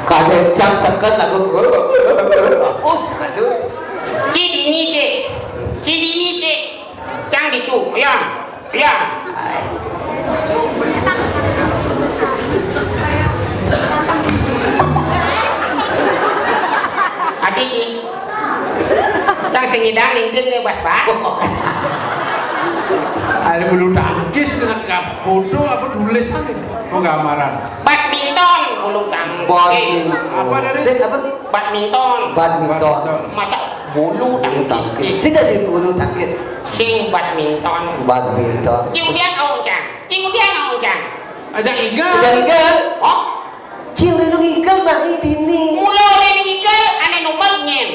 Kadé cang seket lagu. Us, aduh. Ci dini sih. Ci dini sih. Cang ditu, ya. Ya. Ai, Ini bas, Pak. Ada bulu tangkis, nak foto apa tulisan ini? Penggambaran. Badminton, bulu tangkis. Badminton. Apa tadi? Sing apa? Badminton. Badminton. Badminton. Masa bulu tangkis? Sing dari bulu tangkis. Sing badminton. Badminton. Cing udian, oh, Cang. Cing udian, oh, Cang. Ajak igal. Ajak igal. Oh? Ci, udah nu ngigal mah ini. Mula udah nu ngigal, ane nu meg nyen.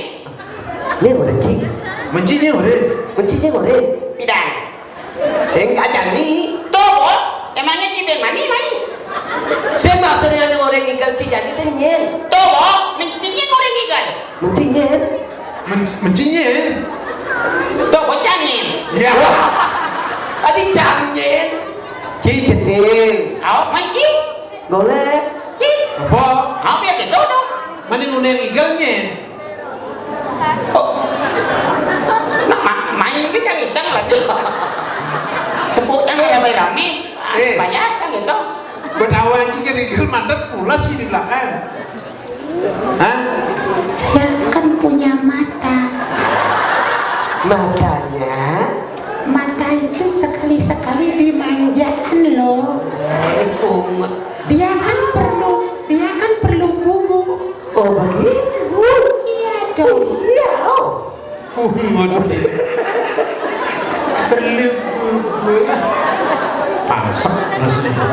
Nyen udah, Ci. Menci nyen udah. Menci nyen udah. Pidan. Sing kajani. Tuh, Bo. Emangnya Ci ben mani, mai? Sing maksudnya anu orang ngigal Ci jani teh nyen. Tuh, Bo. Menci nyen orang ngigal. Menci nyen. Men-, menci nyen. Tuh, bocah nyen. Ya. Adi cang nyen. Ci cedil. Au, menci. Golek. Apa? Apa ya gitu dong? Mana ngundang igal nyen? Oh. Nah, ma-, main ini kan iseng lagi. Tepuk tangan ya, rame. Eh. Banyak kan gitu. Betawa aja kan igal mandek pulas sih di belakang. Hah? Saya kan punya mata. Makanya? Mata itu sekali-sekali dimanjakan loh. Eh, pungut. Dia kan perlu, dia kan perlu bubuk. Oh, begitu? Iya dong. Iya, oh. Pungut. Perlu bubuk. Pangsek nasinya.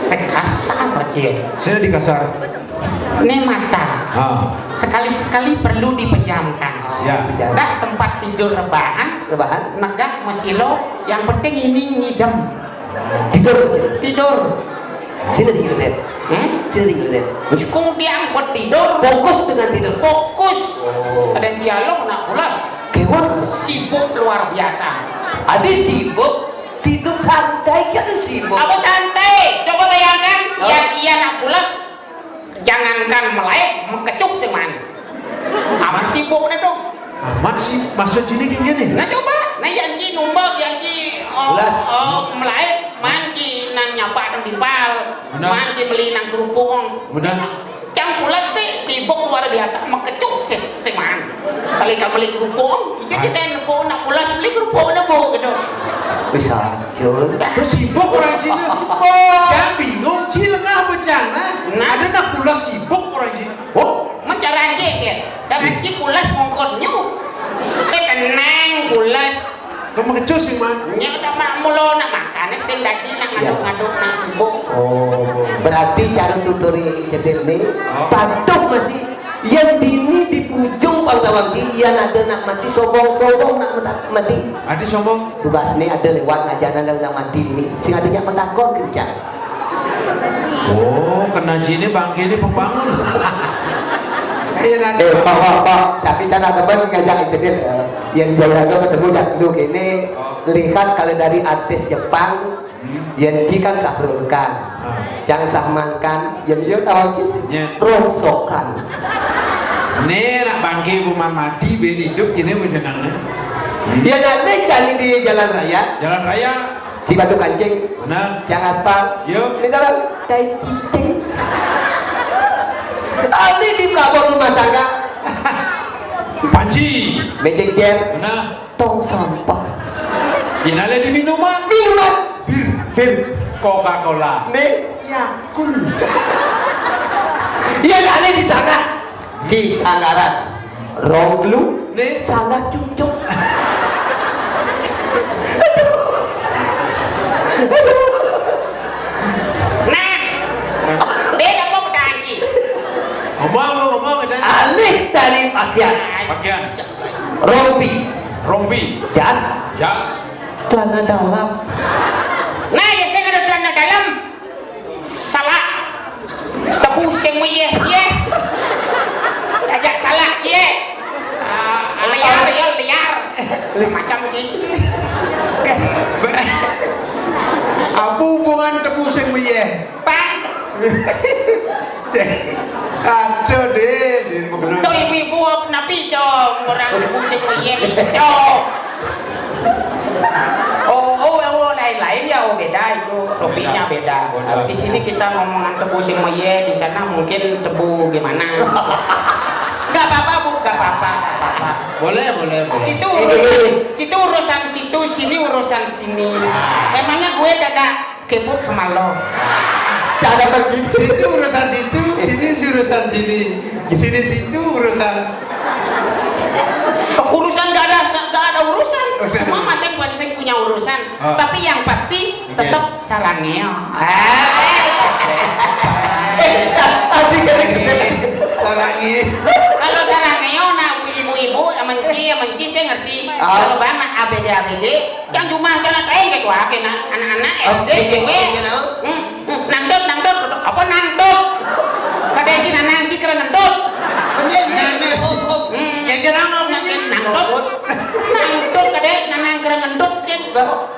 Eh, kasar aja. Sini di kasar. Ini mata. Ah. Sekali-sekali perlu dipejamkan. Ya. Pejam. Dah sempat tidur rebahan. Rebahan. Negak masih lo. Yang penting ini ngidem. Tidur ke sini. Tidur. Sini dikit deh. Hmm? Sini dikit deh. Terus kemudian buat tidur. Fokus dengan tidur. Fokus. Oh. Ada cialong nak pulas. Kewan. Sibuk luar biasa. Ada sibuk, tidur santai, ada sibuk. Apa santai? Coba bayangkan, oh. Yang iya nak pulas, jangankan melek, mekecuk sih man. Amat sibuk nih dong. Amat sih, maksud sini kayak gini. Nah coba, nah yang ci numbak, yang ci, oh, pulas. Oh, melek, man ci nang nyapa nang timpal, benar. Man ci beli nang kerupuk. Benar. Cang pulas teh sibuk luar biasa, mekecuk sih, sih man. Salika beli kerupuk, iya ci teh nembok nak pulas beli kerupuk nembok gitu. Bisa, Sur. Terus sibuk orang Cina. Oh. Jangan bingung, Ci lengah bencana. Nah. Ada nak pulas sibuk orang Cina. Oh. Mencara aja kan. Jangan ci pulas ngongkotnya. Teh tenang, pulas. Kamu kencus sih, Man? Nya udah mak mulo nak makan, sing dadi nak ngaduk-ngaduk nak sibuk. Oh, berarti cara tuturi cedil nih, oh, patuh masih. Yang dini di pujung pangtawang ci, yang ada nak mati sobong-sobong nak mata-, mati. Adi sobong? Tugas nih ada lewat ngajanan nak mati ini. Sing adanya matakon kerja. Oh, kena jini bangke ini pembangun. Iya, nanti. Eh, Pak, Pak, Pak, tapi kan ada teman ngajak cedil. Yang jaya ketemu jaduk ini. Oh. Lihat kalau dari artis Jepang, hmm, yang ci kan Sahrul Khan. Ah. Yang Sahman kan, yang iya tahu ci? Ya. Rongsokan. Nih, nak bangke buman mati, ben hidup ini menjenang nih. Ya, nanti jadi di jalan raya. Jalan raya. Ci batu kancing. Benar. Yang aspal. Yuk. Ini dalam. Tai cicing. Ali di pelabur rumah tangga. Panci. Magic jar. Benar. Tong sampah. Yang ada di minuman. Minuman. Bir. Bir. Coca-Cola. Nih. Yakul. Yang ada di sana. Di sandaran. Rong telu. Nih. Sangat cucuk. Nah. Beda apa berjanji? Ngomong, ngomong, ngomong, udah. Alih dari pakaian. Pakaian. Rompi. Rompi. Jas. Jas. Celana dalam. Nah, ya saya ada celana dalam. Salah. Tebu sing meyeh, yeh. Sajak salah, cie. Ah, liar, ya, liar. Macam, ci. Apa hubungan tebu sing meyeh? Pan. Aduh, Din, Din, mau kenal. Tuh, ibu-ibu, napi, cong? Orang tebu sing meyeh, cong. Oh, oh, oh, lain-lain ya, oh, beda itu, ropinya beda. Beda. Beda. Di sini kita ngomongan tebu sing meyeh, di sana mungkin tebu gimana? Nggak apa-apa, Bu, nggak apa-apa, nggak apa-apa. Boleh, boleh, boleh. Situ urusan, situ urusan situ, sini urusan sini. Emangnya gue kagak kepo sama lo? Cara begitu. Situ urusan situ, sini urusan sini. Sini situ urusan. Urusan gak ada, gak ada urusan. Urusan. Semua masing-masing punya urusan. Ah. Tapi yang pasti, oke, tetap sarangeo. Ah. Eh, tapi kata kita sarangeo. Kalau sarangeo, nah, ibu-ibu, menci, menci, saya ngerti. Ah. Kalau bana A B G, A B G, yang cuma sana, eh, gitu, akhirnya anak-anak, oh, S D, gitu, cewek. Gitu. Hmm, hmm, nangkep, nangkep, apa nangkep? Kadang si nanang si keren ngentut. Bener, bener, bener. Hmm, ya, jangan ngomong nangkep, gitu. Nangkep. Nangkep, kadang nanang keren ngentut, sih.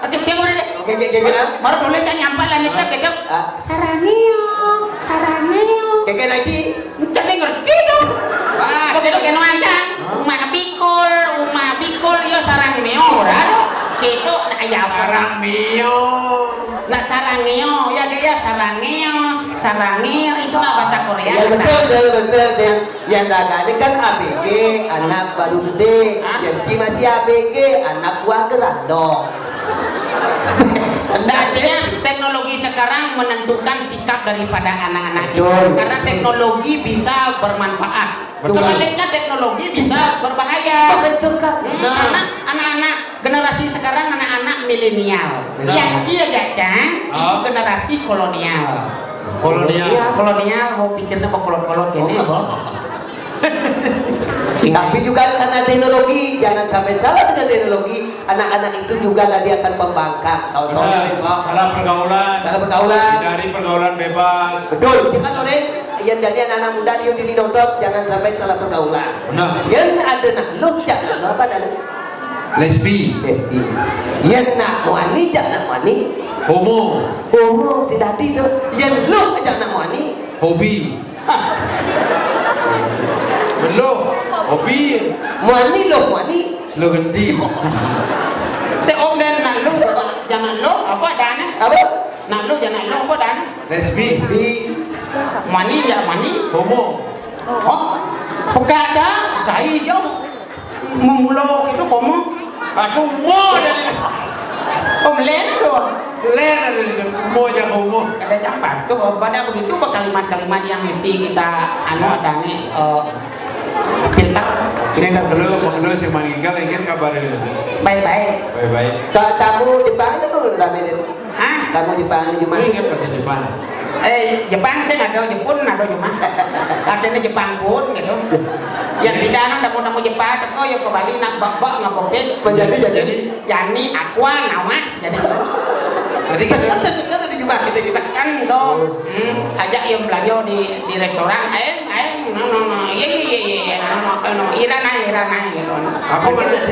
Oke, siang udah deh. Oke, oke, oke, oke. Baru boleh kan nyampe lah, nih, ah, gitu. Ah. Sarangeo, sarangeo. Oke, oke, lagi. Cak sing ngerti to. Ah, kok gitu kena aja. Hah? Uma bikul, uma bikul, ya sarang meo, ora to? Gitu, nah, ya apa? Sarang meo. Nah, sarang meo, ya, dia ya sarang meo, sarang meo, itulah bahasa Korea. Ya, betul, betul, betul, betul. Yang dagang ini kan A B G, anak baru gede. Hah? Yang Ci masih A B G, anak buah gerandong. Nah, artinya teknologi sekarang menentukan sikap daripada anak-anak kita. Betul. Karena teknologi bisa bermanfaat. Betul. Sebaliknya teknologi bisa berbahaya. Menghancurkan. Hmm, nah, karena anak-anak generasi sekarang anak-anak milenial. Benar. Yang dia gacang itu, oh, generasi kolonial. Kolonial. Kolonial, mau pikirnya mau kolot-kolot gini. Oh, enggak. Tapi juga karena teknologi, jangan sampai salah dengan teknologi. Anak-anak itu juga nanti akan membangkang. Tahu-tahu, benar. Salah pergaulan. Salah pergaulan. Hindari pergaulan bebas. Betul. Jangan oleh yang jadi anak-anak muda di diri nonton, jangan sampai salah pergaulan. Benar. Yang ada nak lu, jangan lu apa dan lesbi. Lesbi. Yang nak muani, jangan nak muani. Homo. Homo, si dadi tu. Yang lu, jangan nak muani. Hobi. Belum. Hobi. Muani lo, muani. Lo genti. Si Om dan nak lo, jangan lo, apa dana? Apa? Nak lo, jangan lo, apa dana? Lesbi. Lesbi. Muani, ya muani. Homo. Oh, peka aja, saya jauh. Memulo gitu, komo. Aku mo dari. Oh, melen itu. Melen dari itu. Mo aja komo. Ada campur tuh, pada begitu, kalimat-kalimat yang mesti kita, anu, ada nih, eh, filter. Sing dulu, mau dulu, sing maninggal, ingin kabar gitu. Baik-baik. Baik-baik. Ta-, tamu Jepang itu rame deh. Hah? Tamu Jepang di rumah. Ingat bahasa Jepang. Eh, Jepang sih ada, Jepun ada cuma. Katanya Jepang pun gitu. Yang tidak ada tamu-tamu Jepang, oh, ya ke Bali, nak bak-bak, nak bopis. Menjadi, jadi. Jadi. Jani, aqua, nawa, jadi. Tadi kita sekan, sekan ada juga kita gitu. Sekan dong. Oh. Hmm, ajak yang belanja di, di restoran, ayo, ayo, no, no, no, iya, iya, iya, iya, no, no, no, Iran aja, Iran aja, gitu. Apa,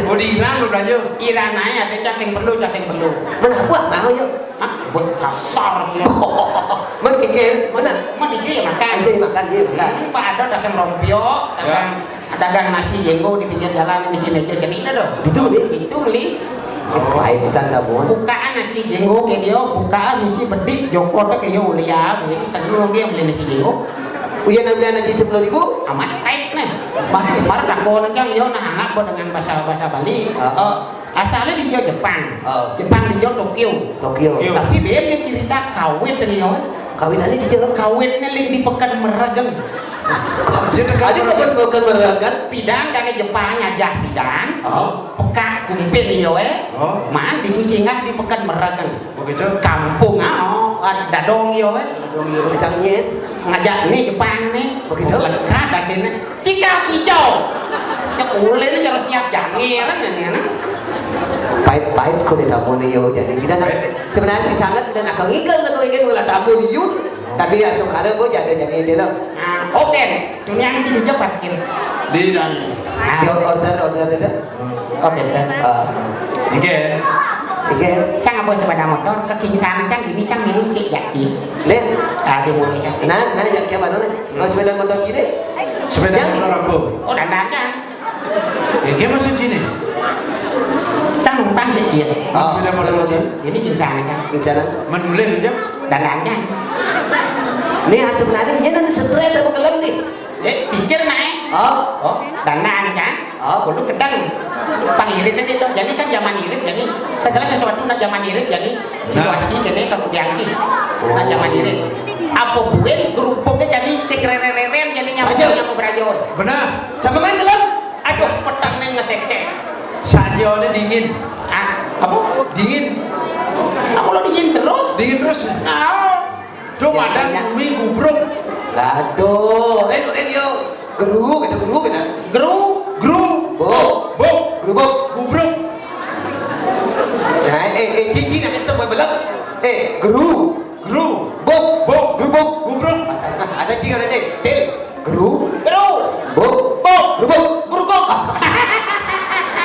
mau di Iran lo belanja? Iran aja, ada casing perlu, casing perlu. Mana buat mau yuk? Hah? Buat kasar ya. Mana kikil? Mana? Mana dia makan? Dia makan, dia makan. Hmm, Pak ada dasar rompio, ya, dagang, dagang nasi jenggo di pinggir jalan, misi meja cerita dong. Itu beli? Itu beli. Lain san kamu. Bukaan nasi jenggo ke dia, bukaan misi bedik, jokor ke dia ulia, begitu. Tentu dia beli nasi jenggo. Uya nambah nasi sepuluh ribu? Amat baik nih. Mar, mar takon aja, yo, nah, anggap dengan bahasa, bahasa Bali. Ah. Oh. Asalnya di Jepang. Oh. Jepang di Tokyo. Tokyo. Tapi dia, dia cerita kawit nih, yo. Kawit tadi di Jepang. Kawitnya lain di Pekan Merageng. Ada Pekan, Pekan Merageng? Pidan dari Jepang aja, pidan. Oh. Peka kumpin, yo, eh. Oh. Man, di singgah di Pekan Merageng. Begitu. Kampung, ah, oh, ada dadong, yo, eh. Dadong, yo. Kacangnya. Ngajak nih Jepang nih. Begitu. Lekat adanya. Cikal kijau. Cek ulin aja harus siap jangir, kan, ini, anak. Pahit-pahit kok di tamu nih, yo. Jadi kita nak, sebenarnya sih sangat kita nak ngigel, nak ngigel, ulah tamu, yuk. Tapi ya, tuh, karena gua jaga jadi dia, loh. Nah, oke. Cuma yang sini aja parkir. Di dan. Nah. Di order, order itu. Oke, dah. Eh. Oke. Oke. Cang, apa sepeda motor? Ke Kingsana, Cang, gini, Cang, milu sih, ya, Ci. Nih. Ah, dia mulai, ya. Nah, nah, ya, kayak mana nih? Mau sepeda motor gini? Sepeda motor apa? Oh, dan aja. Ya, kayak maksud sini. Cang, numpang sih, Ci. Oh, sepeda motor apa? Ini Kingsana, Cang. Kingsana. Man mulai, Cang? Dan aja. Nih, sebenarnya dia nanti stres apa gelem nih? Eh, pikir nak, eh. Oh. Oh, dandan kan? Oh. Kudu kedang. Pang irit ini dong. Jadi kan zaman irit, jadi segala sesuatu nak zaman irit, jadi situasi kene kok diangki. Nak zaman irit. Apa buin kerupuknya jadi sing reren-reren, jadi nyamuk, saja, nyamuk berayo. Benar. Sama main gelem. Aduh, petang nih ngeseksek. Saja ini dingin. Ah, apa? Dingin. Aku lo dingin terus. Dingin terus. Nah. Duh, ya, madan ya. Bumi gubruk. Aduh, Ren, Ren, yo. Geru, gitu, geru, gitu. Geru. Geru. Buk. Buk. Gerubuk. Gubruk. Nah, eh, eh, cici nak itu buat belak. Eh, geru. Geru. Buk. Buk. Gerubuk. Gubruk. Ada cici ada deh. Til. Geru. Geru. Buk. Buk. Gerubuk. Gerubuk.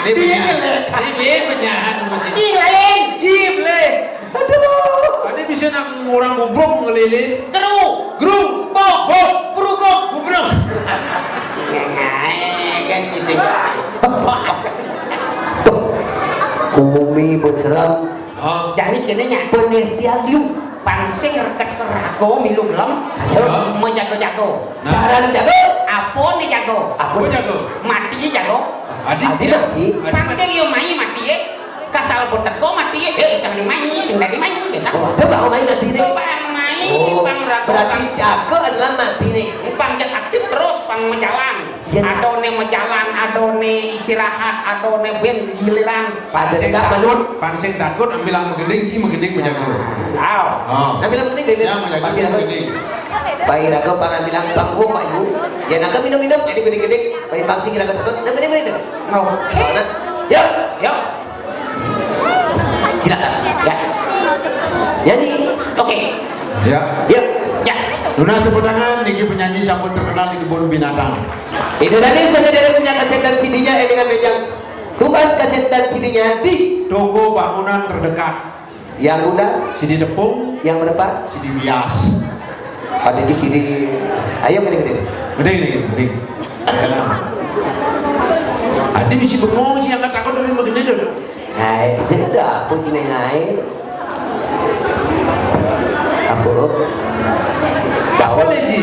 Ini dia penyahan. Ini dia penyahan. Cing lain. Cing lain. Aduh. Ada bisa nak orang gubruk ngelilin. Geru. Geru. Buk. Buk. Gerubuk. Gubruk. Ngengai kan bisa. Tuh. Kumi beserem. Oh. Jadi kene nya. Penestian liu. Pang sing reket ke rago milu gelem. Saja. Oh. Mau jago-jago. Nah. Cara jago. Apa nih jago? Apa jago? Mati jago. Adi, adi ya. Mati. Adi pang mati. Sing yo mai mati ya. Kasal boteko mati ya. Eh, sing ni mai, sing tadi mai gitu. Oh, dia baru main mati nih. Pang mai, oh, pang rago, berarti pang jago adalah mati nih. Pang jak aktif terus, pang menjalan. Iya. Adone majalan, adone istirahat, adone ben giliran. Pada tegak balun. Pang sing takut ambil ang magending, ci magending majago. Aw. Oh. Ambil ang magending, ya, majago pasti takut. Magending. Bayi raga pang ambil ang panggung, Pak Ibu. Ya, nak minum-minum, jadi gede-gede. Bayi pang sing raga takut, nak minum-minum. Oke. Nah, ya. Ya. Silakan. Ya. Nyanyi. Oke. Ya. Ya. Ya. Lunas tepuk tangan, niki penyanyi sampun terkenal di kebun binatang. Ini tadi saya dari punya kaset dan C D-nya, eh, dengan meja. Kupas kaset dan C D-nya di toko bangunan terdekat. Yang bunda? Sini tepung. Yang berdepan? Sini bias. Ada di sini. Ayo, gede, gede. Gede, gede, gede. Adi bisa bengong sih, angkat takut dari begini dulu. Hai, sini ada apa sini, hai? Apa? Daun. Apa lagi?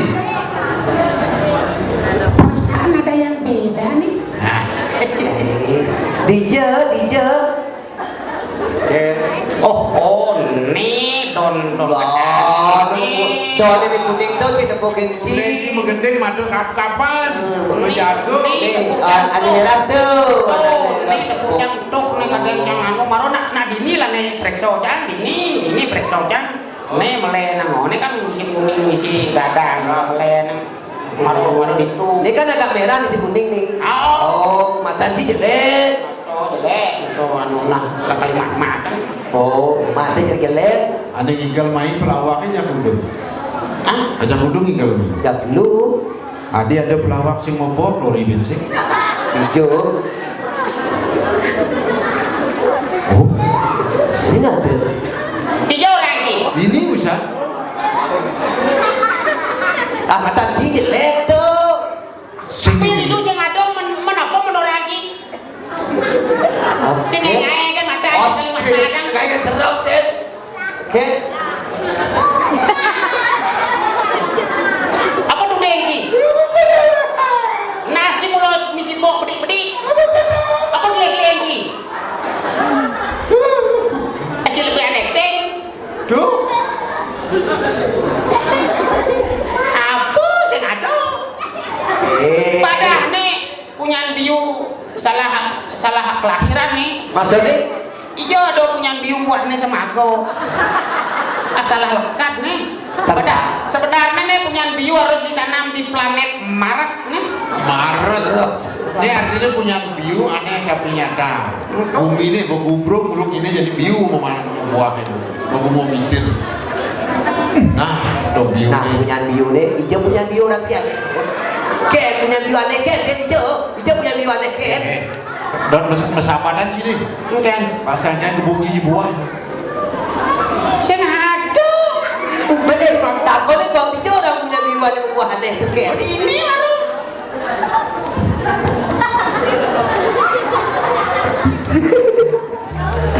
Perasaan ada yang beda nih. Nah. Eh, dija, dija. Eh. Oh, oh, nih, don, don. Don, nih. Don ini kuning tuh, sih, tepukin, sih. Ini sih menggending, madu kap-kapan. Hmm. Ini, jago. Ini, ini, eh, anu merah tuh. Oh, ini tepuk cang tok nih, kadang cang anu, maro nak, nak dini lah nih, prekso cang, dini, dini prekso cang. Nih, melé nang ngoné kan musim kuning, musim gadang, melé nang maro-maro ditu. Ini kan agak merah, musim kuning nih. Oh. Oh, mata sih jelek. Oh, jelek, itu anu nah, lah kali mat-matan. Oh, mata jadi jelek. Ada nginggal main pelawaknya, Cak Kudu. Hah? Cak Kudu nginggal main. Ya, belum. Adi ada pelawak sing mopor, lori bensin. Ijo. Oh. Sing ada. Ijo lagi. Ini bisa. Ah, mata sih jelek tuh. Sing ini. Ini tuh sing ada men-, menapa menurut lagi? Oke. Sing kayak kan ada kali mas kadang. Kayaknya serem, Den. Oke. Apa tuh dengki? Nasi mula misi bok bedik-bedik. Apa tuh dengki? Aja lebih aneh, deng. Duh. Apa sing ada? Eh. Padahal nih, punyan biu salah, salah kelahiran nih. Maksudnya? Ijo ada punyan biu buahnya semago. Ah, salah lekat nih. Padahal sebenarnya nih punyan biu harus ditanam di planet Mars nih. Mars. Ini artinya punyan biu aneh tapi nyata. Bumi ini begubrung, belum ini jadi biu memakan buah itu. Mau mau mintir. Nah, dong biu. Nah, nih. Punyan biu nih, ijo punyan biu orang kian nih. Ke, punyan biu aneh ke, dia ijo. Ijo punyan biu aneh ke. Eh, don mes-, mesapadan sini. Enggak. Pasangnya gebuk siji buah. Sing ada. Bener, Bang. Takutnya Bang Ijo orang punyan biu aneh buah aneh tuh ke. Ini baru.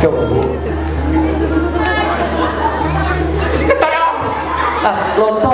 Tuh. Tolong. Ah, lonto